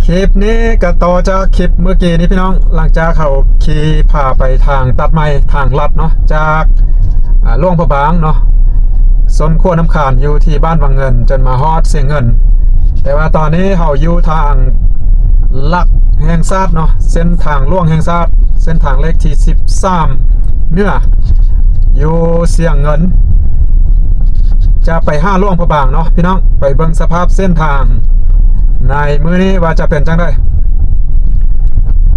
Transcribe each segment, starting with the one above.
ຄລິບນີ້ກໍຕໍ່ຈາກຄລິບເມື່ອກີ້ນີ້ພີ່ນ້ອງ, ຫຼັງຈາກເຮົາຂີ່ຜ່າໄປທາງຕັດໃໝ່ ທາງລັດເນາະ ຈາກ ອ່າ ຫຼວງພະບາງເນາະ ຊົນຂົວນ້ຳຄານຢູ່ທີ່ບ້ານວັງເງິນ ຈົນມາຮອດຊຽງເງິນ. ແຕ່ວ່າຕອນນີ້ເຮົາຢູ່ທາງຫຼັກແຫ່ງຊາດເນາະ ເສັ້ນທາງຫຼວງແຫ່ງຊາດ ເສັ້ນທາງເລກທີສິບສາມເໜືອ ຢູ່ຊຽງເງິນ ຈະໄປຫາຫຼວງພະບາງເນາະພີ່ນ້ອງ. ໄປເບິ່ງສະພາບເສັ້ນທາງໃນມື້ນີ້ວ່າຈະເປັນຈັ່ງໃດ.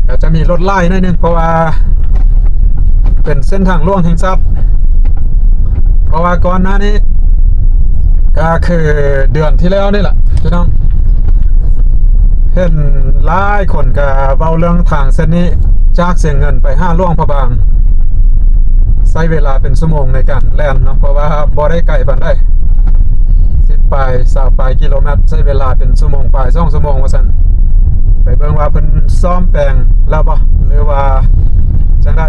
ກໍຈະມີລົດຫຼາຍໜ້ອຍໜຶ່ງ ເພາະວ່າເປັນເສັ້ນທາງຫຼວງແຫ່ງຊາດ. ເພາະວ່າກ່ອນໜ້ານີ້ ກໍຄືເດືອນທີ່ແລ້ວນີ້ແຫຼະພີ່ນ້ອງ ເຫັນຫຼາຍຄົນກໍເວົ້າເລື່ອງທາງເສັ້ນນີ້ ຈາກຊຽງເງິນໄປຫາຫຼວງພະບາງ ໃຊ້ເວລາເປັນຊົ່ວໂມງໃນການແລ່ນເນາະ ເພາະວ່າບໍ່ໄດ້ໄກປານໃດ ສິບປາຍ ຊາວປາຍກິໂລແມັດ ໃຊ້ເວລາເປັນຊົ່ວໂມງປາຍ ສອງຊົ່ວໂມງວ່າຊັ້ນ. ໄປເບິ່ງວ່າເພິ່ນສ້ອມແປງແລ້ວບໍ່ ຫຼືວ່າຈັ່ງໃດ.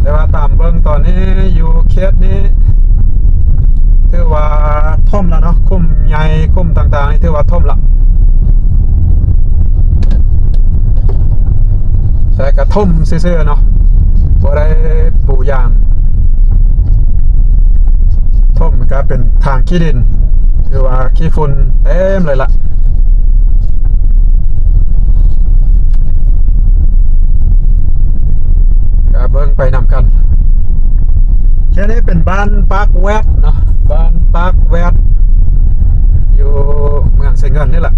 ແຕ່ວ່າຕາມເບິ່ງຕອນນີ້ຢູ່ເຂດນີ້ ຖືວ່າຖົມແລ້ວເນາະ, ຂຸມໃຫຍ່ຂຸມຕ່າງໆນີ້ຖືວ່າຖົມລະ ແຕ່ກະຖົມຊື່ໆເນາະ ບໍ່ໄດ້ປູຢາງ. ຖົມກະເປັນທາງຂີ້ດິນ ຖືວ່າຂີ້ຝຸ່ນເຕັມເລີຍລະ. ກະເບິ່ງໄປນຳກັນ. ແຖວນີ້ເປັນບ້ານປາກແວດເນາະ, ບ້ານປາກແວດ ຢູ່ເມືອງໄຊເງິນນີ້ລະ.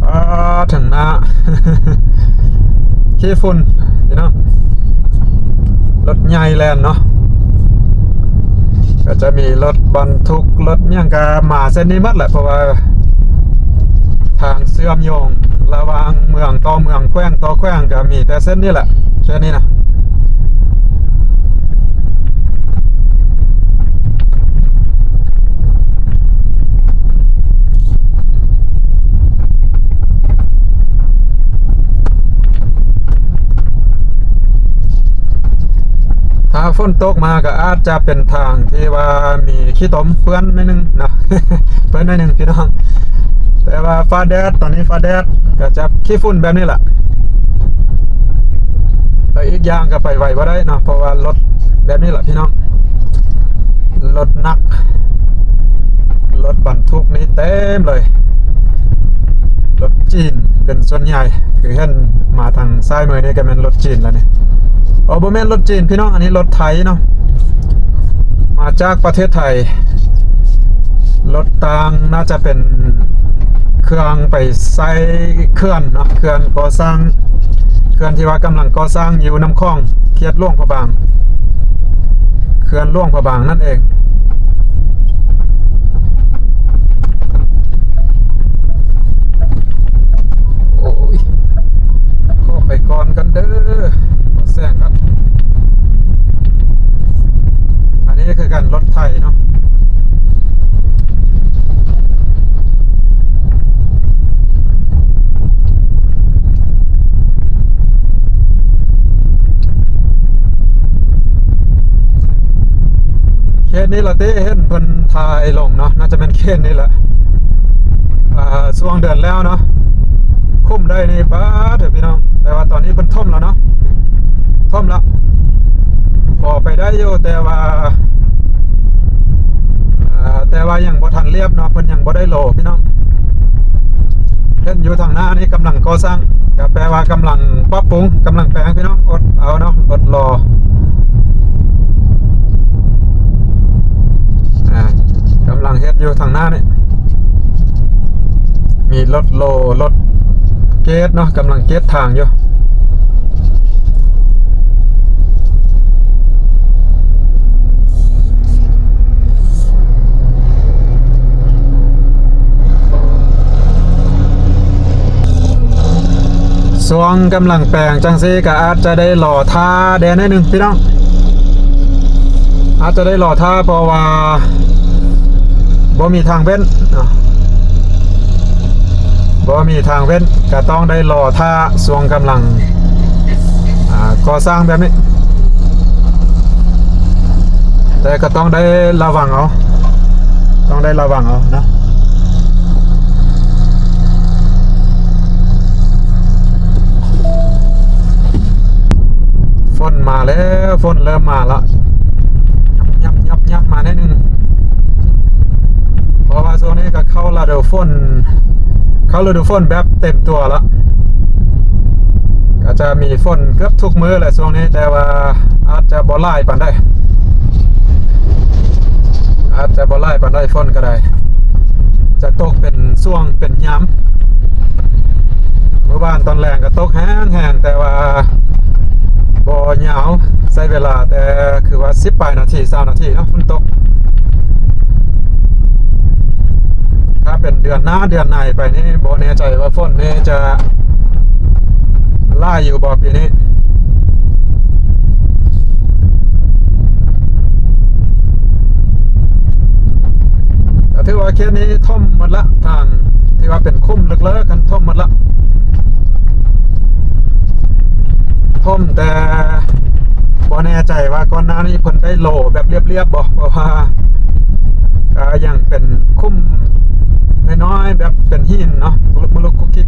ອາ ເຖິງໜ້າ ຂີ້ຝຸ່ນພີ່ນ້ອງ, ລົດໃຫຍ່ແລ່ນເນາະ. ກໍຈະມີລົດບັນທຸກ ລົດຫຍັງກໍມາເສັ້ນນີ້ໝົດແຫຼະ ເພາະວ່າທາງເຊື່ອມໂຍງລະຫວ່າງເມືອງຕໍ່ເມືອງ ແຂວງຕໍ່ແຂວງ ກໍມີແຕ່ເສັ້ນນີ້ແຫຼະ ເຂດນີ້ນະ. ຖ້າຝົນຕົກມາກໍອາດຈະເປັນທາງທີ່ວ່າມີຂີ້ຕົມເປື້ອນໜ້ອຍໜຶ່ງເນາະ, ເປື້ອນໜ້ອຍໜຶ່ງພີ່ນ້ອງ. ແຕ່ວ່າຟ້າແດດ ຕອນນີ້ຟ້າແດດກໍຈະຂີ້ຝຸ່ນແບບນີ້ລະ. ແລ້ວອີກຢ່າງກໍໄປໄວບໍ່ໄດ້ເນາະ ເພາະວ່າລົດແບບນີ້ລະພີ່ນ້ອງ, ລົດໜັກ ລົດບັນທຸກນີ້ເຕັມເລີຍ, ລົດຈີນເປັນສ່ວນໃຫຍ່. ຄືເຫັນມາທາງຊ້າຍມືນີ້ກໍແມ່ນລົດຈີນແລ້ວນີ້. ອໍ ບໍ່ແມ່ນລົດຈີນພີ່ນ້ອງ, ອັນນີ້ລົດໄທເນາະ, ມາຈາກປະເທດໄທ. ລົດຕ່າງ ໜ້າຈະເປັນເຄື່ອງໄປໃສ່ເຂື່ອນເນາະ, ເຂື່ອນກໍ່ສ້າງ ເຂື່ອນທີ່ວ່າກຳລັງກໍ່ສ້າງຢູ່ນ້ຳຂອງ ເຂດຫຼວງພະບາງ, ເຂື່ອນຫຼວງພະບາງນັ້ນເອງ. ໂອ້ຍ ຂໍໄປກ່ອນກັນເດີ ຂໍແຊງກ່ອນ. ອັນນີ້ຄືກັນ ລົດໄຖເນາະ. ເຂດນີ້ລະຕິ ເຫັນເພິ່ນຖ່າຍລົງເນາະ, ໜ້າຈະແມ່ນເຂດນີ້ລະ. ອ່າ ຊ່ວງເດືອນແລ້ວເນາະ ຂຸມໄດ້ນີ້ ປາດເທີພີ່ນ້ອງ, ແຕ່ວ່າຕອນນີ້ເພິ່ນຖົມແລ້ວເນາະ, ຖົມແລ້ວ. ພໍໄປໄດ້ຢູ່ ແຕ່ວ່າ ອ່າ ແຕ່ວ່າຍັງບໍ່ທັນລຽບເນາະ, ເພິ່ນຍັງບໍ່ໄດ້ຫຼໍ່ພີ່ນ້ອງ. ເຫັນຢູ່ທາງໜ້ານີ້ກຳລັງກໍ່ສ້າງ ກໍແປວ່າກຳລັງປັບປຸງ ກຳລັງແປງພີ່ນ້ອງ, ອົດເອົາເນາະ ອົດລໍ. ອ່າ ກຳລັງເຮັດຢູ່ທາງໜ້ານີ້ ມີລົດໂລ ລົດເກດເນາະ ກຳລັງເກດທາງຢູ່. ຊ່ວງກຳລັງແປງຈັ່ງຊີ້ກໍອາດຈະໄດ້ລໍຖ້າແດ່ໜ້ອຍໜຶ່ງພີ່ນ້ອງ, ອາດຈະໄດ້ລໍຖ້າ ເພາະວ່າບໍ່ມີທາງເວັ້ນເນາະ, ບໍ່ມີທາງເວັ້ນ ກໍຕ້ອງໄດ້ລໍຖ້າຊ່ວງກຳລັງ ອ່າ ກໍ່ສ້າງແບບນີ້. ກໍຕ້ອງໄດ້ລະວັງເອົາ ຕ້ອງໄດ້ລະວັງເອົາເນາະ. ຝົນມາແລ້ວ ຝົນເລີ່ມມາລະ ຍັບໆໆໆ ມາໜ້ອຍໜຶ່ງ ເພາະວ່າຊ່ວງນີ້ກໍເຂົ້າລະດູຝົນ ເຂົ້າລະດູຝົນແບບເຕັມຕົວລະ ກໍຈະມີຝົນເກືອບທຸກມື້ແຫຼະຊ່ວງນີ້ ແຕ່ວ່າອາດຈະບໍ່ຫຼາຍປານໃດ ອາດຈະບໍ່ຫຼາຍປານໃດ ຝົນກໍໄດ້ ຈະຕົກເປັນຊ່ວງເປັນຍາມ. ມື້ວານຕອນແລງກໍຕົກແຮງໆ ແຕ່ວ່າບໍ່ຍາວ ໃຊ້ເວລາແຕ່ຄືວ່າສິບປາຍນາທີ ຊາວນາທີເນາະ ຝົນຕົກ. ຖ້າເປັນເດືອນໜ້າເດືອນໃນໄປນີ້ ບໍ່ແນ່ໃຈວ່າຝົນນີ້ຈະຫຼາຍຢູ່ບໍ່ປີນີ້. ກໍຖືວ່າເຂດນີ້ຖ້ວມໝົດລະ ທາງທີ່ວ່າເປັນຂຸມເລິກໆ ກັນຖ້ວມໝົດລະ ຖ້ວມ ແຕ່ບໍ່ແນ່ໃຈວ່າກ່ອນໜ້ານີ້ເພິ່ນໄດ້ໂລແບບລຽບໆບໍ່ ເພາະວ່າກໍຍັງເປັນຂຸມນ້ອຍໆ ແບບເປັນຫີນເນາະ ລຸກມາລຸກຄຸກຄິກ.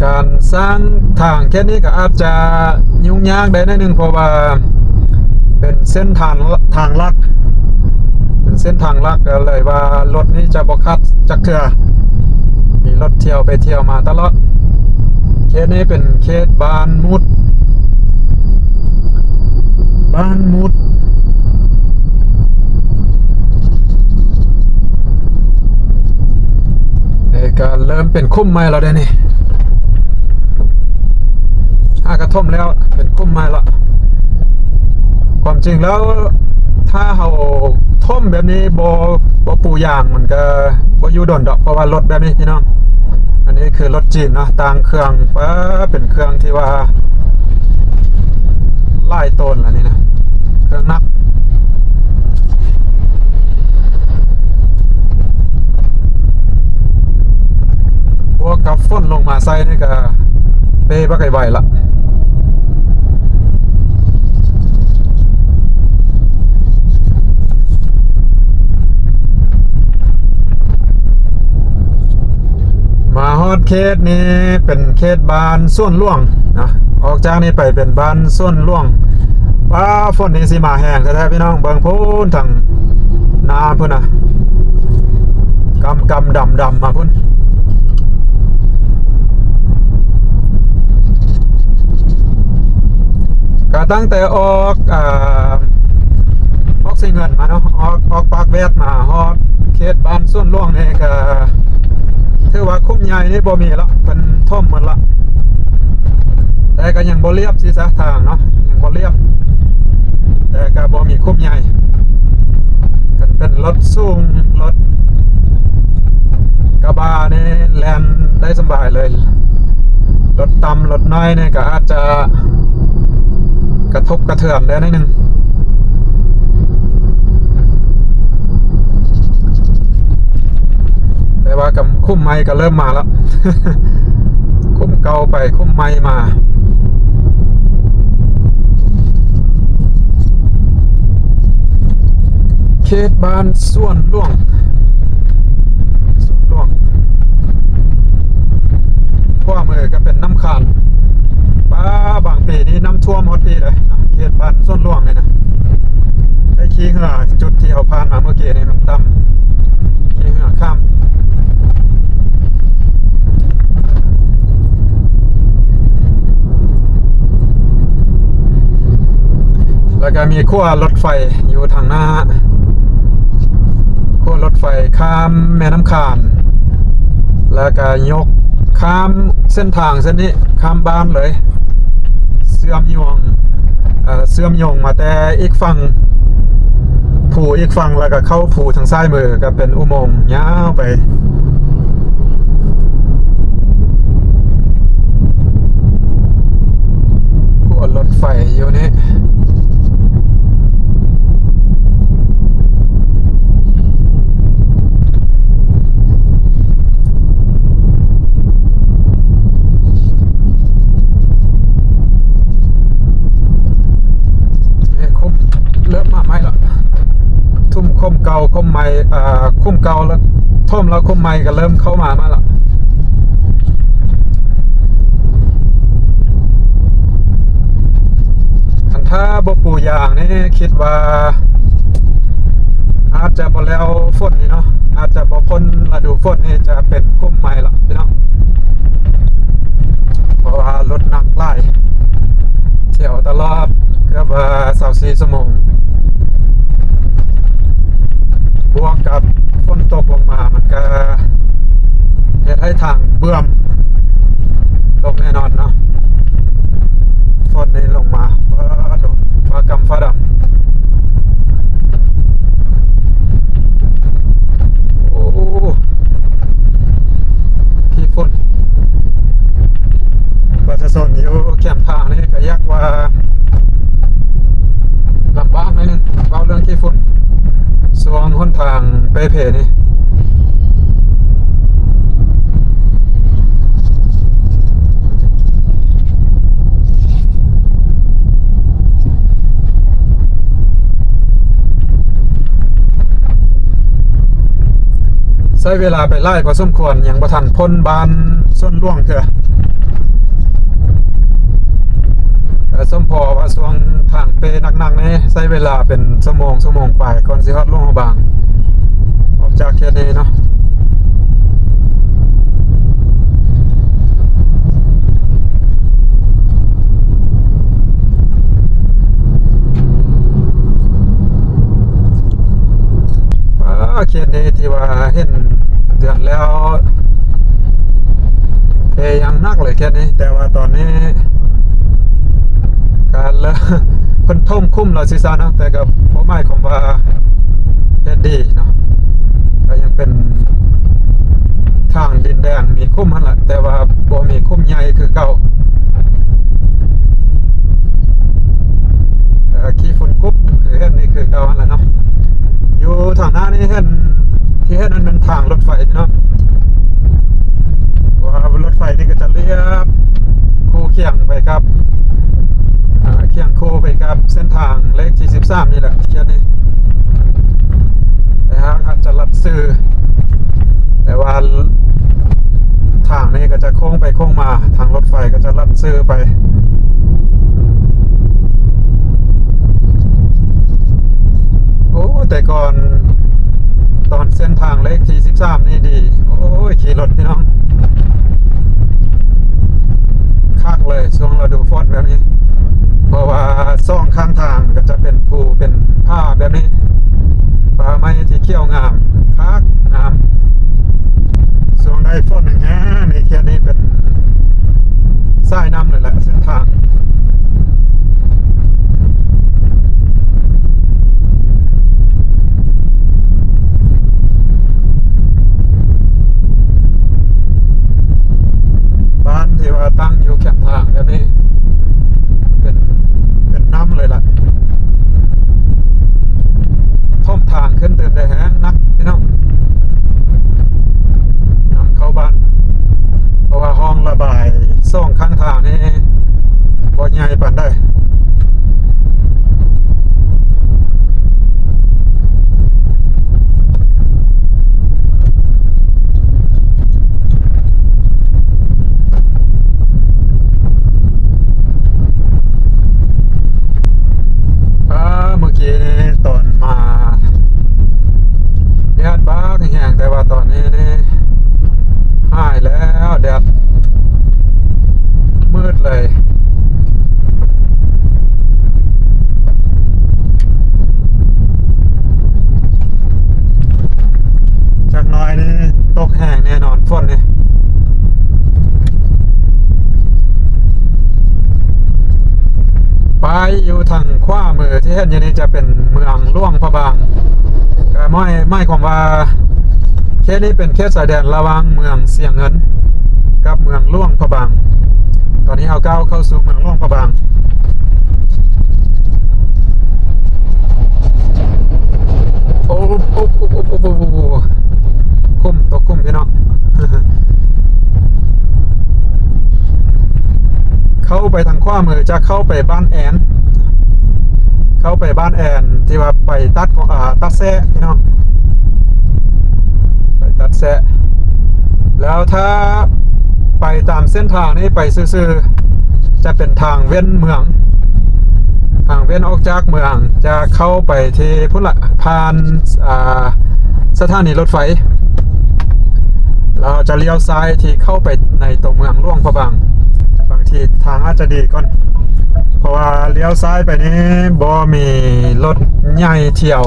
ການສ້າງທາງເຂດນີ້ກໍອາດຈະຫຍຸ້ງຍາກໄດ້ໜ້ອຍໜຶ່ງ ເພາະວ່າເປັນເສັ້ນທາງ ທາງຫຼັກ ເປັນເສັ້ນທາງຫຼັກ ກໍເລີຍວ່າລົດນີ້ຈະບໍ່ຂາດຈັກເທື່ອ ມີລົດທ່ຽວໄປທ່ຽວມາຕະຫຼອດ. ເຂດນີ້ເປັນເຂດບ້ານມຸດ ບ້ານມຸດ ເອີ ກໍເລີ່ມເປັນຂຸມໃໝ່ແລ້ວເດ້ນີ້ ຫາກະຖົມແລ້ວ ເປັນຂຸມໃໝ່ລະ. ຄວາມຈິງແລ້ວ ຖ້າເຮົາຖົມແບບນີ້ ບໍ່ ບໍ່ປູຢາງ ມັນກະບໍ່ຢູ່ດົນດອກ ເພາະວ່າລົດແບບນີ້ພີ່ນ້ອງ ອັນນີ້ຄືລົດຈີນເນາະ ຕ່າງເຄື່ອງ ປາ ເປັນເຄື່ອງທີ່ວ່າຫຼາຍໂຕນລະນີ້ນະ ເຄື່ອງໜັກ ບວກກັບຝົນລົງມາໃສ່ນີ້ກະເປບັກໄຫວໆລະ. ມາຮອດເຂດນີ້ເປັນເຂດບ້ານສວນຫຼວງນະ ອອກຈາກນີ້ໄປເປັນບ້ານສວນຫຼວງ. ປາ ຝົນນີ້ຊິມາແຮງແທ້ໆ ພີ່ນ້ອງ ເບິ່ງພຸ້ນທາງໜ້າພຸ້ນນະ ກຳໆດຳໆມາພຸ້ນ. ກະຕັ້ງແຕ່ອອກ ອາ ອອກເຊເງິນມາເນາະ ອອກ ອອກປາກແວດມາຮອດເຂດບ້ານສວນຫຼວງນີ້ ກະຖືວ່າຂຸມໃຫຍ່ນີ້ບໍ່ມີລະ ເພິ່ນຖົມໝົດລະ ແຕ່ກະຍັງບໍ່ລຽບຊິຊະທາງເນາະ ຍັງບໍ່ລຽບ ແຕ່ກະບໍ່ມີຂຸມໃຫຍ່. ຄັນເປັນລົດສູງ ລົດກະບະນີ້ແລ່ນໄດ້ສະບາຍເລີຍ ລົດຕ່ຳລົດນ້ອຍນີ້ກະອາດຈະກະທົບກະເທືອນໄດ້ໜ້ອຍໜຶ່ງ ແຕ່ວ່າກະຂຸມໃໝ່ກະເລີ່ມມາລະ ຂຸມເກົ່າໄປ ຂຸມໃໝ່ມາ. ເຂດບ້ານສວນຫຼວງ ສວນຫຼວງ ຂວາມືກະເປັນນ້ຳຄານ. ປາ ບາງປີນີ້ນ້ຳຖ້ວມຮອດພີ້ເລີຍ ເຂດບ້ານສວນຫຼວງນີ້ນະ ໄດ້ຂີ່ເຮືອ ຈຸດທີ່ເຮົາຜ່ານມາເມື່ອກີ້ນີ້ມັນຕ່ຳ ຂີ່ເຮືອຂ້າມ ແລ້ວກະມີຂົວລົດໄຟຢູ່ທາງໜ້າ ຂົວລົດໄຟຂ້າມແມ່ນ້ຳຄານ ແລ້ວກະຍົກ ຂ້າມເສັ້ນທາງເສັ້ນນີ້ ຂ້າມບ້ານເລີຍ ເຊື່ອມໂຍງ ເອີ ເຊື່ອມໂຍງມາແຕ່ອີກຝັ່ງພູ ອີກຝັ່ງ ແລ້ວກໍເຂົ້າພູທາງຊ້າຍມື ກໍເປັນອຸໂມງຍາວໄປ. ຂົວລົດໄຟຢູ່ນີ້. ເອີ ຄຸ້ມເລີ່ມມາໃໝ່ລະ ທຸ່ມຄຸ້ມເກົ່າຄຸ້ມໃໝ່ ອ່າ ຄຸ້ມເກົ່າລະ ຖົມລະຄຸ້ມໃໝ່ກໍເລີ່ມເຂົ້າມາ ມາລະ. ຄັນຖ້າບໍ່ປູຢາງນີ້ ຄິດວ່າອາດຈະບໍ່ແລ້ວຝົນນີ້ເນາະ ອາດຈະບໍ່ພົ້ນລະດູຝົນນີ້ ຈະເປັນຄຸ້ມໃໝ່ລະພີ່ນ້ອງ ເພາະວ່າລົດໜັກຫຼາຍ ແຖວຕະຫຼອດເກືອບວ່າຊາວສີ່ຊົ່ວໂມງ ບວກກັບຝົນຕົກລົງມາ ມັນກະເຮັດໃຫ້ທາງເບື່ອມຕົກແນ່ນອນເນາະ ຝົນນີ້ລົງມາ ປາດໂທ້ ຟ້າກຳຟ້າດຳ ໂອ້ ຂີ້ຝຸ່ນ ປະຊາຊົນຢູ່ແຄມທາງນີ້ກໍຢາກວ່າລຳບາກໜ້ອຍໜຶ່ງ ເວົ້າເລື່ອງຂີ້ຝຸ່ນ ຊ່ວງຫົນທາງເປ່ເພນີ້. ໃຊ້ເວລາໄປຫຼາຍພໍສົມຄວນ ຍັງບໍ່ທັນພົ້ນບ້ານສວນຫຼວງເທື່ອ. ແຕ່ສົມພໍວ່າຊ່ວງທາງເປ່ໜັກໆນີ້ ໃຊ້ເວລາເປັນຊົ່ວໂມງ ຊົ່ວໂມງປາຍ ກ່ອນຊິຮອດຫຼວງພະບາງ ອອກຈາກເຂດນີ້ເນາະ. ອ່າ ເຂດນີ້ທີ່ວ່າເຫັນເຕືອນແລ້ວ ເພຍັງໜັກເລີຍເຂດນີ້ ແຕ່ວ່າຕອນນີ້ກະເລີ ເພິ່ນຖົມຂຸມແລ້ວຊິຊະເນາະ ແຕ່ກໍບໍ່ໝາຍຄວາມວ່າເຮັດດີເນາະ ກໍຍັງເປັນທາງດິນແດງ ມີຂຸມຫັ້ນລະ ແຕ່ວ່າບໍ່ມີຂຸມໃຫຍ່ຄືເກົ່າ. ເອີ ຂີ້ຝຸ່ນກຸບຄືເຫັນນີ້ຄືເກົ່າຫັ້ນລະເນາະ. ຢູ່ທາງໜ້ານີ້ເຫັນ ທີ່ເຫັນນັ້ນແມ່ນທາງລົດໄຟພີ່ນ້ອງ ເພາະວ່າລົດໄຟນີ້ກໍຈະລຽບຄູ່ຄຽງໄປກັບ ອ່າ ຄຽງຄູ່ໄປກັບເສັ້ນທາງເລກທີສິບສາມນີ້ແຫຼະ ເຂດນີ້ ແຕ່ຫາກອາດຈະລັດຊື່ ແຕ່ວ່າທາງນີ້ກໍຈະໂຄ້ງໄປໂຄ້ງມາ ທາງລົດໄຟກໍຈະລັດຊື່ໄປ. ໂອ້ ແຕ່ກ່ອນຕອນເສັ້ນທາງເລກທີສິບສາມນີ້ດີ ໂອ້ຍ ຂີ່ລົດພີ່ນ້ອງ ຄັກເລີຍຊ່ວງລະດູຝົນແບບນີ້ ເພາະວ່າສອງຂ້າງທາງກໍຈະເປັນພູເປັນຜາແບບນີ້ ປ່າໄມ້ທີ່ຂຽວງາມ ຄັກງາມ. ຊ່ວງໄດ້ຝົນແຮງໆນີ້ ເຂດນີ້ເປັນສາຍນ້ຳເລີຍແຫຼະ ເສັ້ນທາງ ບ້ານທີ່ວ່າຕັ້ງຢູ່ແຄມທາງແບບນີ້ ເປັນ ເປັນນ້ຳເລີຍລະ ຖົມທາງຂຶ້ນຕື່ມໄດ້ແຮງໜັກພີ່ນ້ອງ ນ້ຳເຂົ້າບ້ານ ເພາະວ່າຮ່ອງລະບາຍສອງຂ້າງທາງນີ້ບໍ່ໃຫຍ່ປານໃດ. ໂ ໄປຢູ່ທາງຂວາມືທີ່ເຫັນຢູ່ນີ້ຈະເປັນເມືອງຫຼວງພະບາງ ກໍໝາຍ ໝາຍຄວາມວ່າເຂດນີ້ເປັນເຂດຊາຍແດນລະຫວ່າງເມືອງຊຽງເງິນກັບເມືອງຫຼວງພະບາງ. ຕອນນີ້ເຮົາກ້າວເຂົ້າສູ່ເມືອງຫຼວງພະບາງ. ໂອ້ ໂອ້ ໂອ້ ໂອ້ ໂອ້ ໂອ້ ຂຸມ ຕົກຂຸມພີ່ນ້ອງ. ເຂົ້າໄປທາງຂວາມືຈະເຂົ້າໄປບ້ານແອນ ເຂົ້າໄປບ້ານແອນທີ່ວ່າໄປຕັດ ອາ ຕັດແຊະພີ່ນ້ອງ ໄປຕັດແຊະ. ແລ້ວຖ້າໄປຕາມເສັ້ນທາງນີ້ໄປຊື່ໆ ຈະເປັນທາງເວັ້ນເມືອງ ທາງເວັ້ນອອກຈາກເມືອງ ຈະເຂົ້າໄປທີ່ພຸ້ນລະ ຜ່ານ ອ່າ ສະຖານີລົດໄຟ ແລ້ວຈະລ້ຽວຊ້າຍທີ່ເຂົ້າໄປໃນຕົວເມືອງຫຼວງພະບາງ. ບາງທີທາງອາດຈະດີກ່ອນ ເພາະວ່າລ້ຽວຊ້າຍໄປນີ້ບໍ່ມີລົດໃຫຍ່ທ່ຽວ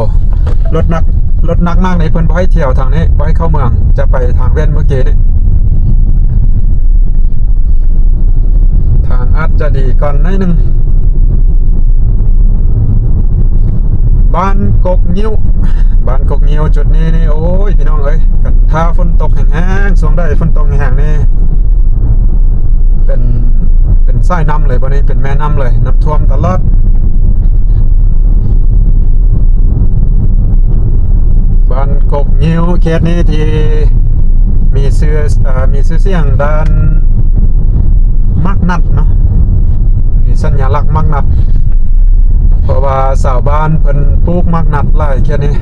ລົດໜັກ ລົດໜັກມາກນີ້ເພິ່ນບໍ່ໃຫ້ທ່ຽວທາງນີ້ ບໍ່ໃຫ້ເຂົ້າເມືອງ ຈະໄປທາງເວັ້ນເມື່ອກີ້ນີ້. ທາງອາດຈະດີກ່ອນໜ້ອຍໜຶ່ງ. ບ້ານກົກງິ້ວ ບ້ານກົກງິ້ວຈຸດນີ້ນີ້ ໂອ້ຍ ພີ່ນ້ອງເອີຍ ຄັນຖ້າຝົນຕົກແຮງໆ ຊ່ວງໃດຝົນຕົກແຮງໆນີ້ ເປັນ ເປັນສາຍນ້ຳເລີຍ ບ່ອນນີ້ເປັນແມ່ນ້ຳເລີຍ ນ້ຳຖ້ວມຕະຫຼອດ. ບ້ານກົກງິ້ວ ເຂດນີ້ທີ່ມີຊື່ ເອີ ມີຊື່ສຽງດ້ານໝາກນັດເນາະ ມີສັນຍາລັກໝາກນັດ ເພາະວ່າຊາວບ້ານເພິ່ນປູກໝາກນັດຫຼາຍເຂດນີ້.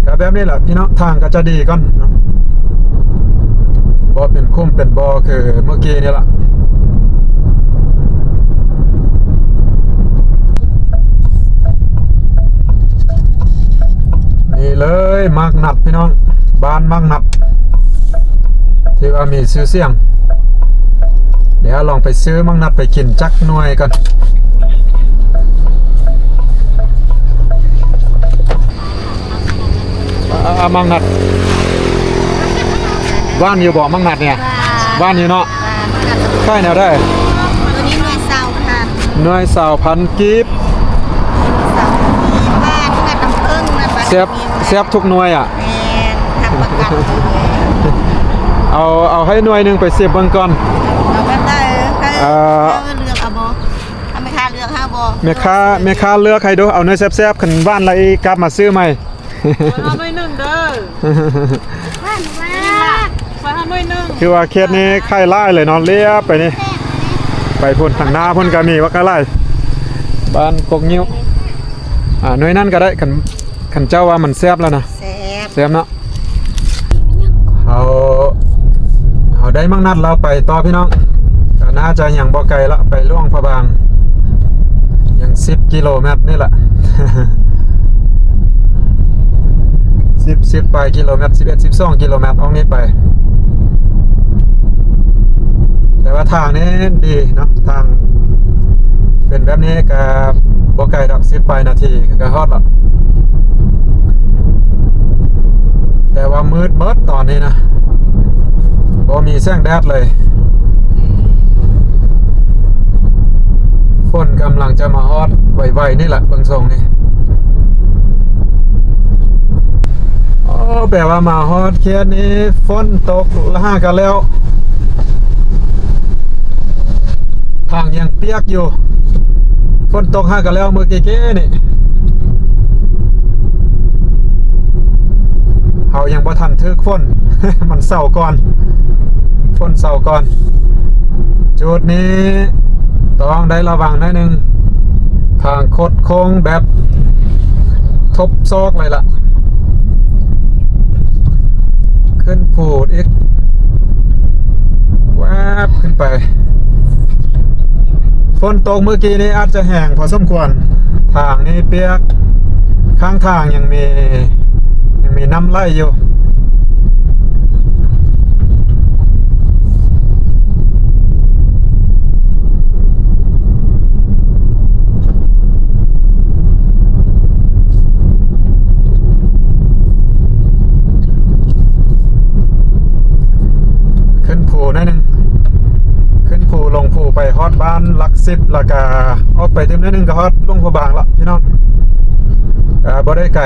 ກໍແບບນີ້ແຫຼະພີ່ນ້ອງ ທາງກໍຈະດີກ່ອນເນາະ ບໍ່ເປັນຂຸມເປັນບໍ່ຄືເມື່ອກີ້ນີ້ລະ. ນີ້ເລີຍໝາກນັດພີ່ນ້ອງ ບ້ານໝາກນັດ ທີ່ວ່າມີຊື່ສຽງ. ດຽວລອງໄປຊື້ໝາກນັດໄປກິນຈັກໜ່ວຍກ່ອນ. ອາ ໝາກນັດ ຫວານຢູ່ບໍ່ໝາກນັດນີ້? ຫວານ ຫວານຢູ່ເນາະ. ຂາຍແນວໃດ? ໂຕນີ້ໜ່ວຍຊາວພັນ ໜ່ວຍຊາວພັນກີບ. ແຊບ ແຊບທຸກໜ່ວຍອະ. ແມ່ນ ຮັບປະກັນເລີຍ. ເອົາ ເອົາໃຫ້ໜ່ວຍໜຶ່ງໄປຊິມເບິ່ງກ່ອນ. ເອົາແບບໃດ? ເອີ ເອີ ເລືອກເອົາບໍ່? ໃຫ້ແມ່ຄ້າເລືອກໃຫ້ບໍ່? ແມ່ຄ້າ ແມ່ຄ້າເລືອກໃຫ້ດູ ເອົາໜ່ວຍແຊບໆ ຄັນຫວານຫຼາຍກັບມາຊື້ໃໝ່. ເອົາໜ່ວຍໜຶ່ງເດີ. ຫວານ ຫວານ ຂ້ອຍເອົາໜ່ວຍໜຶ່ງ. ຄືວ່າເຂດນີ້ຂາຍຫຼາຍເລີຍເນາະ ລຽບໄປນີ້ ໄປພຸ້ນ ທາງໜ້າພຸ້ນກໍມີບັກຫຼາຍ. ບ້ານກົກງິ້ວ ອ່າ ໜ່ວຍນັ້ນກໍໄດ້ ຄັນ ຄັນເຈົ້າວ່າມັນແຊບແລ້ວນະ. ແຊບ ແຊບເນາະ. ເຮົາ ເຮົາໄດ້ໝາກນັດແລ້ວໄປຕໍ່ພີ່ນ້ອງ ກໍໜ້າຈະຍັງບໍ່ໄກລະ ໄປຫຼວງພະບາງ ຍັງສິບກິໂລແມັດນີ້ລະ ສິບ ສິບປາຍກິໂລແມັດ ສິບເອັດ ສິບສອງກິໂລແມັດອອກນີ້ໄປ. ແຕ່ວ່າທາງນີ້ດີເນາະ ທາງເປັນແບບນີ້ກໍບໍ່ໄກດອກ ສິບປາຍນາທີກໍຮອດລະ. ແຕ່ວ່າມືດເບີດຕອນນີ້ນະ ບໍ່ມີແສງແດດເລີຍ. ຝົນກຳລັງຈະມາຮອດໄວໆນີ້ລະ ເບິ່ງຊົງນີ້. ໂອ້ ແປວ່າມາຮອດເຂດນີ້ຝົນຕົກຫາກະແລ້ວ ທາງຍັງປຽກຢູ່. ຝົນຕົກຫາກະແລ້ວມື້ກີ້ໆນີ້ ເຮົາຍັງບໍ່ທັນຖືກຝົນ ມັນເຊົາກ່ອນ ຝົນເຊົາກ່ອນ. ຈຸດນີ້ຕ້ອງໄດ້ລະວັງໜ້ອຍໜຶ່ງ ທາງຄົດໂຄ້ງແບບທົບຊອກເລີຍລະ. ຂຶ້ນພູອີກ ແວບຂຶ້ນໄປ. ຝົນຕົກມື້ກີ້ນີ້ອາດຈະແຮງພໍສົມຄວນ ທາງນີ້ປຽກ ຂ້າງທາງຍັງມີ ຍັງມີນ້ຳໄຫຼຢູ່. ຂຶ້ນພູໜ້ອຍໜຶ່ງ ຂຶ້ນພູລົງພູໄປຮອດ ສິບ ແລ້ວກະອອກໄປຕື່ມໜ້ອຍໜຶ່ງກໍຮອດຫຼວງພະບາງລະພີ່ນ້ອງ. ກະບໍ່ໄດ້ໄກ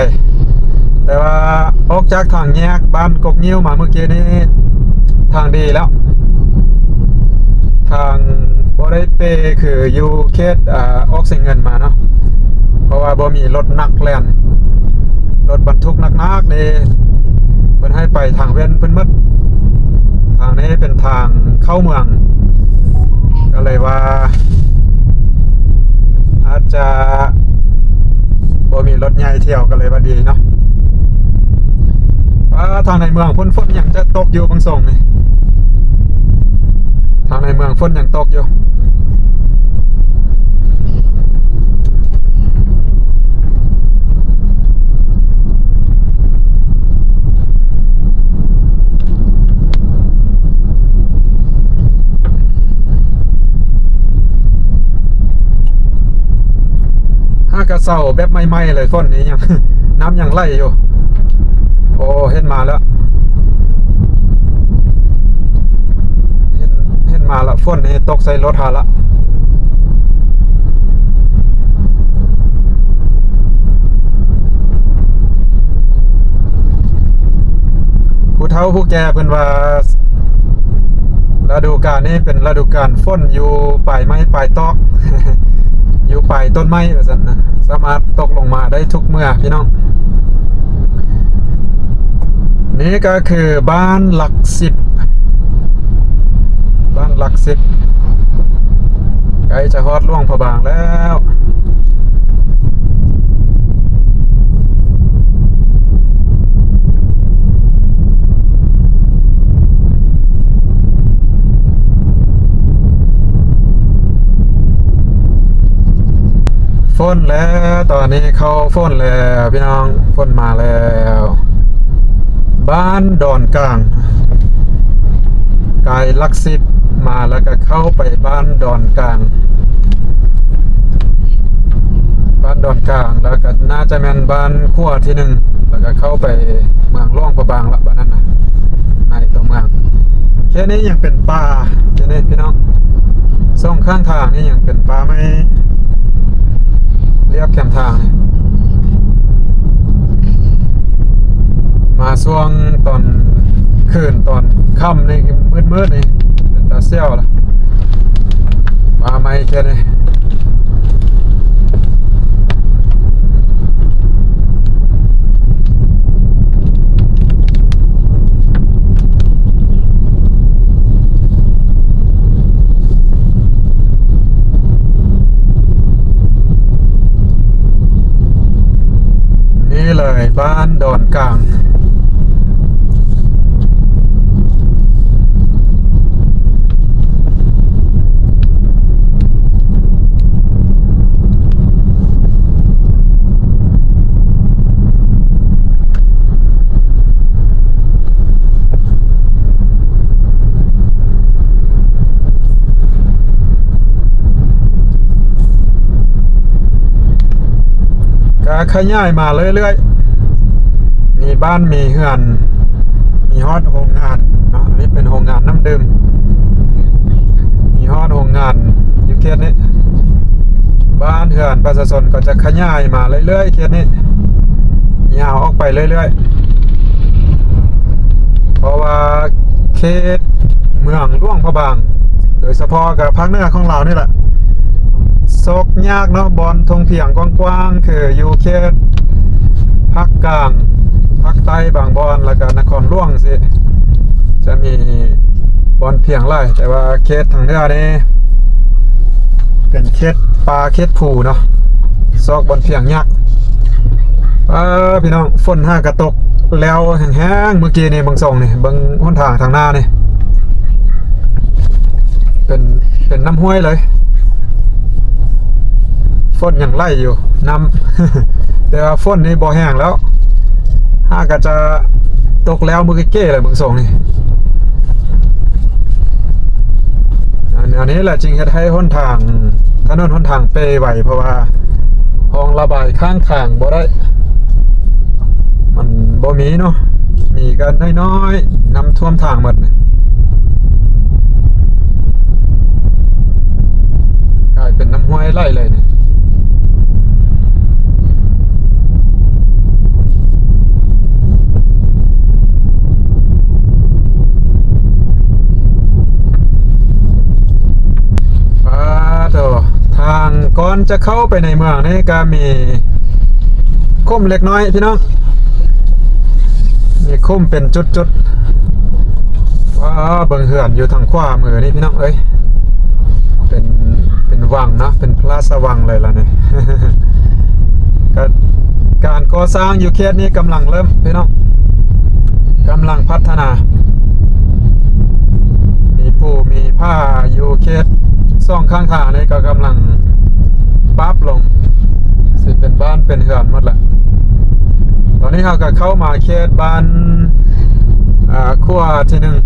ແຕ່ວ່າອອກຈາກທາງແຍກບ້ານກົກງິ້ວມາມື້ກີ້ນີ້ ທາງດີແລ້ວ ທາງບໍ່ໄດ້ເປຄືຢູ່ເຂດ ອາ ອອກເຊຍງເງິນມາເນາະ ເພາະວ່າບໍ່ມີລົດໜັກແລ່ນ ລົດບັນທຸກໜັກໆນີ້ ເພິ່ນໃຫ້ໄປທາງແວ່ນເພິ່ນໝົດ. ທາງນີ້ເປັນທາງເຂົ້າເມືອງ ກໍເລີຍວ່າອາດຈະບໍ່ມີລົດໃຫຍ່ທ່ຽວ ກໍເລີຍວ່າດີເນາະ. ວ່າທາງໃນເມືອງພຸ້ນ ຝົນຍັງຈະຕົກຢູ່ບາງຊ່ວງນີ້ ທາງໃນເມືອງຝົນຍັງຕົກຢູ່. ຫາກະເຊົາແບບໃໝ່ໆເລີຍ ຝົນນີ້ຍັງ ນ້ຳຍັງໄຫຼຢູ່. ໂອ້ ເຫັນມາແລ້ວ ເຫັນ ເຫັນມາລະ ຝົນນີ້ຕົກໃສ່ລົດເຮົາລະ. ຜູ້ເຖົ້າຜູ້ແກ່ເພິ່ນວ່າ ລະດູການນີ້ເປັນລະດູການຝົນ ຢູ່ປາຍໄມ້ປາຍຕອກ ຢູ່ປາຍຕົ້ນໄມ້ວ່າຊັ້ນນະ ສາມາດຕົກລົງມາໄດ້ທຸກເມື່ອພີ່ນ້ອງ. ນີ້ກໍຄືບ້ານຫຼັກສິບ ບ້ານຫຼັກສິບ ໃກ້ຈະຮອດຫຼວງພະບາງແລ້ວ. ຝົນແລ້ວ ຕອນນີ້ເຂົ້າຝົນແລ້ວພີ່ນ້ອງ ຝົນມາແລ້ວ. ບ້ານດອນກາງ ກາຍຫຼັກສິບມາ ແລ້ວກໍເຂົ້າໄປບ້ານດອນກາງ ບ້ານດອນກາງ ແລ້ວກໍໜ້າຈະແມ່ນບ້ານຂົວທີໜຶ່ງ ແລ້ວກໍເຂົ້າໄປເມືອງຫຼວງພະບາງລະ ບ້ານນັ້ນນະ ໃນຕົວເມືອງ. ເຂດນີ້ຍັງເປັນປ່າ ເຂດນີ້ພີ່ນ້ອງ ສອງຂ້າງທາງນີ້ຍັງເປັນປ່າໄມ້ ລຽບແຄມທາງນີ້ ມາຊ່ວງຕອນຄືນຕອນຄ່ຳນີ້ ມືດໆນີ້ ເປັນຕາສ່ຽວລະ ປ່າໄມ້ແຄ່ນີ້. ນີ້ເລີຍ ບ້ານດອນກາງ. ກະຂະຫຍາຍມາເລື້ອຍໆ ມີບ້ານມີເຮືອນ ມີຮອດໂຮງງານເນາະ ອັນນີ້ເປັນໂຮງງານນ້ຳດື່ມ ມີຮອດໂຮງງານຢູ່ເຂດນີ້ ບ້ານເຮືອນປະຊາຊົນກໍຈະຂະຫຍາຍມາເລື້ອຍໆ ເຂດນີ້ ຍາວອອກໄປເລື້ອຍໆ ເພາະວ່າເຂດເມືອງຫຼວງພະບາງ ໂດຍສະເພາະກັບພາກເໜືອຂອງລາວນີ້ແຫຼະ ຊອກຍາກເນາະ ບ່ອນທົ່ງພຽງກວ້າງໆ ຄືຢູ່ເຂດພາກກາງ ພາກໃຕ້ບາງບ່ອນ ແລ້ວກະນະຄອນຫຼວງຊີ້ ຈະມີບ່ອນພຽງຫຼາຍ ແຕ່ວ່າເຂດທາງເໜືອນີ້ ເປັນເຂດປ່າເຂດພູເນາະ ຊອກບ່ອນພຽງຍາກ. ເອີ ພີ່ນ້ອງ ຝົນຫາກະຕົກແລ້ວແຮງໆ ມື້ກີ້ນີ້ເບິ່ງຊົງນີ້ ເບິ່ງຫົນທາງທາງໜ້ານີ້ ເປັນ ເປັນນ້ຳຫ້ວຍເລີຍ ຝົນຍັງໄຫຼຢູ່ ນ້ຳ ແຕ່ວ່າຝົນນີ້ບໍ່ແຫ້ງແລ້ວ ຫາກະຈະຕົກແລ້ວມື້ກີ້ໆແຫຼະ ເບິ່ງຊົງນີ້. ອັນ ອັນນີ້ແຫຼະຈຶ່ງເຮັດໃຫ້ຫົນທາງ ຖະໜົນຫົນທາງເປໄຫວ ເພາະວ່າຮ່ອງລະບາຍຂ້າງທາງບໍ່ໄດ້ ມັນບໍ່ມີເນາະ ມີກໍນ້ອຍໆ ນ້ຳຖ້ວມທາງໝົດ ກາຍ ເປັນນ້ຳຫ້ວຍໄຫຼເລີຍນີ້. ປາໂທ ທາງກ່ອນຈະເຂົ້າໄປໃນເມືອງນີ້ກະມີຂຸມເລັກນ້ອຍພີ່ນ້ອງ. ມີຂຸມເປັນຈຸດໆ. ວ້າ ເບິ່ງເຮືອນຢູ່ທາງຂວາມືນີ້ພີ່ນ້ອງເອີຍ ເປັນ ເປັນວັງເນາະ ເປັນພະລາຊະວັງເລີຍລະນີ້. ກະ ການກໍ່ສ້າງຢູ່ເຂດນີ້ກຳລັງເລີ່ມພີ່ນ້ອງ ກຳລັງພັດທະນາ. ມີພູມີຜາຢູ່ເຂດສອງຂ້າງທາງນີ້ກະກຳລັງປັບລົງ ຊິເປັນບ້ານເປັນເຮືອນໝົດລະ. ຕອນນີ້ເຮົາກະເຂົ້າມາເຂດບ້ານ ອາ ຂົວທີໜຶ່ງ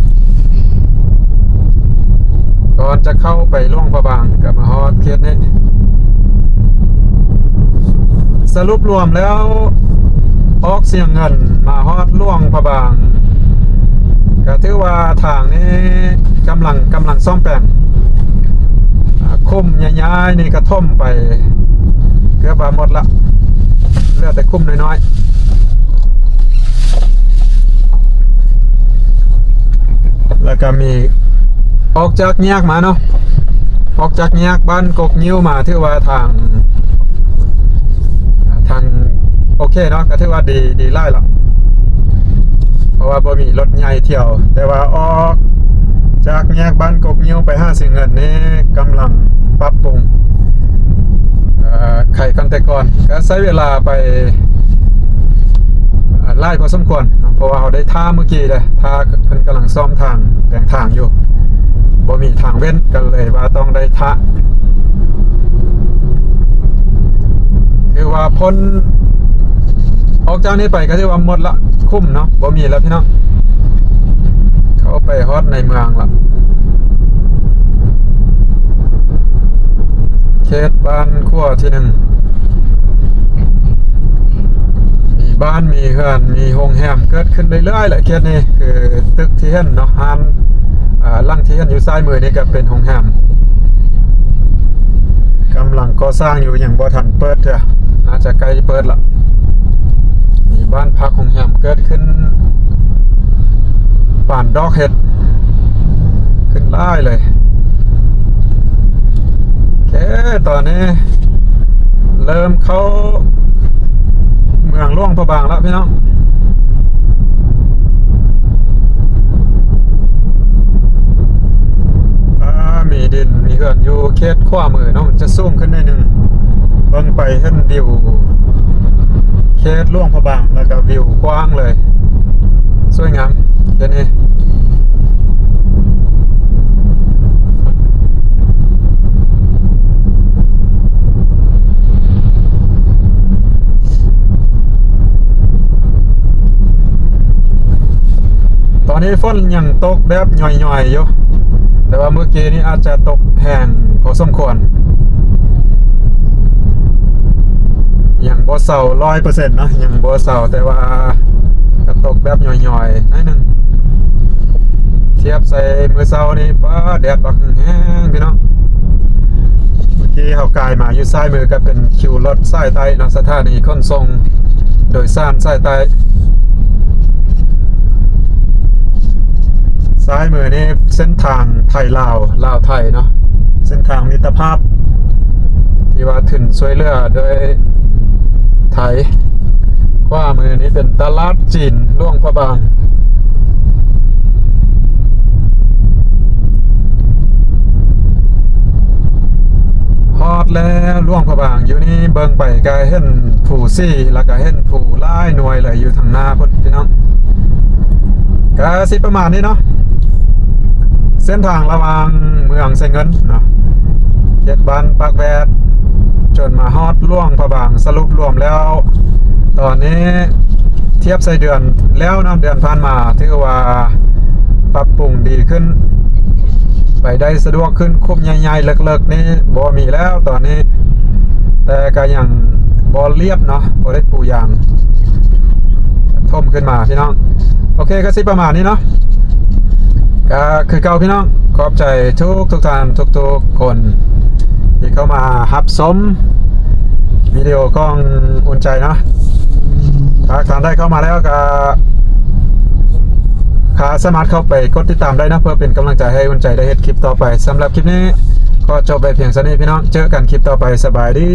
ກ່ອນຈະເຂົ້າໄປຫຼວງພະບາງ ກະມາຮອດເຂດນີ້. ສະຫຼຸບລວມແລ້ວ ອອກຊຽງເງິນມາຮອດຫຼວງພະບາງ ກະຖືວ່າທາງນີ້ກຳລັງ ກຳລັງສ້ອມແປງ. ອາ ຂຸມໃຫຍ່ໆນີ້ກະຖົມໄປເກືອບວ່າໝົດລະ ເຫຼືອແຕ່ຂຸມນ້ອຍໆ. ແລ້ວກະມີ ອອກຈາກແຍກມາເນາະ ອອກຈາກແຍກບ້ານກົກງິ້ວມາ ຖືວ່າທາງ ທາງໂອເຄເນາະ ກະຖືວ່າດີ ດີຫຼາຍລະ ເພາະວ່າບໍ່ມີລົດໃຫຍ່ທ່ຽວ. ແຕ່ວ່າອອກຈາກແຍກບ້ານກົກງິ້ວໄປຫາຊຽງເງິນນີ້ກຳລັງປັບປຸງ ເອີ ໄຂກັນແຕ່ກ່ອນ ກະໃຊ້ເວລາໄປ ອາ ຫຼາຍພໍສົມຄວນເນາະ ເພາະວ່າເຮົາໄດ້ຖ້າມື້ກີ້ເດ້ ຖ້າເພິ່ນກຳລັງສ້ອມທາງ ແປງທາງຢູ່ ບໍ່ມີທາງເວັ້ນ ກະເລີຍວ່າຕ້ອງໄດ້ຖ້າ. ຖືວ່າພົ້ນອອກຈາກນີ້ໄປກະຖືວ່າໝົດລະ ຂຸມເນາະ ບໍ່ມີລະພີ່ນ້ອງ. ເຂົ້າໄປຮອດໃນເມືອງລະ ເຂດບ້ານຂົວທີໜຶ່ງ. ມີບ້ານ ມີເຮືອນ ມີໂຮງແຮມເກີດຂຶ້ນເລື້ອຍໆແຫຼະ ເຂດນີ້. ຄືຕຶກທີ່ເຫັນເນາະ ຮ້ານ ອາ ຫຼັງທີ່ເຫັນຢູ່ຊ້າຍມືນີ້ກະເປັນໂຮງແຮມ ກຳລັງກໍ່ສ້າງຢູ່ ຍັງບໍ່ທັນເປີດເທື່ອ ໜ້າຈະໃກ້ເປີດລະ. ມີບ້ານພັກໂຮງແຮມເກີດຂຶ້ນ ປານດອກເຫັດ ຂຶ້ນຫຼາຍເລີຍ. ໂອເຄ ຕອນນີ້ເລີ່ມເຂົ້າເມືອງຫຼວງພະບາງລະພີ່ນ້ອງ. ອາ ມີດິນ ມີເຮືອນຢູ່ເຂດຂວາມືເນາະ ມັນຈະສູງຂຶ້ນໜ້ອຍໜຶ່ງ. ເບິ່ງໄປເຫັນວິວເຂດຫຼວງພະບາງ ແລ້ວກະວິວກວ້າງເລີຍ ສວຍງາມເຂດນີ້. ຕອນນີ້ຝົນຍັງຕົກແບບຫຍ້ອຍໆຢູ່ ແຕ່ວ່າມື້ກີ້ນີ້ອາດຈະຕົກແຮງພໍສົມຄວນ ຍັງບໍ່ເຊົາຮ້ອຍເປີເຊັນເນາະ ຍັງບໍ່ເຊົາ ແຕ່ວ່າກະຕົກແບບຫຍ້ອຍໆໜ້ອຍໜຶ່ງ. ທຽບໃສ່ມື້ເຊົ້ານີ້ ປາ ແດດບັກແຮງພີ່ນ້ອງ. ເມື່ອກີ້ເຮົາກາຍມາຢູ່ຊ້າຍມືກະເປັນຄິວລົດສາຍໃຕ້ເນາະ ສະຖານີຂົນສົ່ງໂດຍສານສາຍໃຕ້. ຊ້າຍມືນີ້ເສັ້ນທາງໄທລາວ ລາວໄທເນາະ ເສັ້ນທາງມິດຕະພາບ ທີ່ວ່າທຶນຊ່ວຍເຫຼືອໂດຍໄທ. ຂວາມືນີ້ເປັນຕະຫຼາດຈີນຫຼວງພະບາງ. ຮອດແລ້ວຫຼວງພະບາງ. ຢູ່ນີ້ເບິ່ງໄປກະເຫັນພູສີ ແລ້ວກະເຫັນພູຫຼາຍໜ່ວຍເລີຍຢູ່ທາງໜ້າພຸ້ນພີ່ນ້ອງ. ກະຊິປະມານນີ້ເນາະ ເສັ້ນທາງລະຫວ່າງເມືອງໄຊເງິນເນາະ ເຂດບ້ານປາກແວດ ຈົນມາຮອດຫຼວງພະບາງ. ສະຫຼຸບລວມແລ້ວ ຕອນນີ້ທຽບໃສ່ເດືອນແລ້ວເນາະ ເດືອນຜ່ານມາ ຖືວ່າປັບປຸງດີຂຶ້ນ ໄປໄດ້ສະດວກຂຶ້ນ. ຂຸມໃຫຍ່ໆເລິກໆນີ້ບໍ່ມີແລ້ວຕອນນີ້ ແຕ່ກະຍັງບໍ່ລຽບເນາະ ບໍ່ໄດ້ປູຢາງ ຖົມຂຶ້ນມາພີ່ນ້ອງ. ໂອເຄ ກະຊິປະມານນີ້ເນາະ ກະຄືເກົ່າພີ່ນ້ອງ ຂອບໃຈທຸກໆທ່ານ ທຸກໆຄົນ ທີ່ເຂົ້າມາຮັບຊົມວິດີໂອຂອງອຸ່ນໃຈເນາະ. ຖ້າທ່ານໃດເຂົ້າມາແລ້ວກໍ ກໍສາມາດເຂົ້າໄປກົດຕິດຕາມໄດ້ເນາະ ເພື່ອເປັນກຳລັງໃຈໃຫ້ອຸ່ນໃຈໄດ້ເຮັດຄລິບຕໍ່ໄປ. ສຳລັບຄລິບນີ້ຂໍຈົບໄວ້ພຽງສ່ຳນີ້ພີ່ນ້ອງ, ເຈີກັນຄລິບຕໍ່ໄປ, ສະບາຍດີ.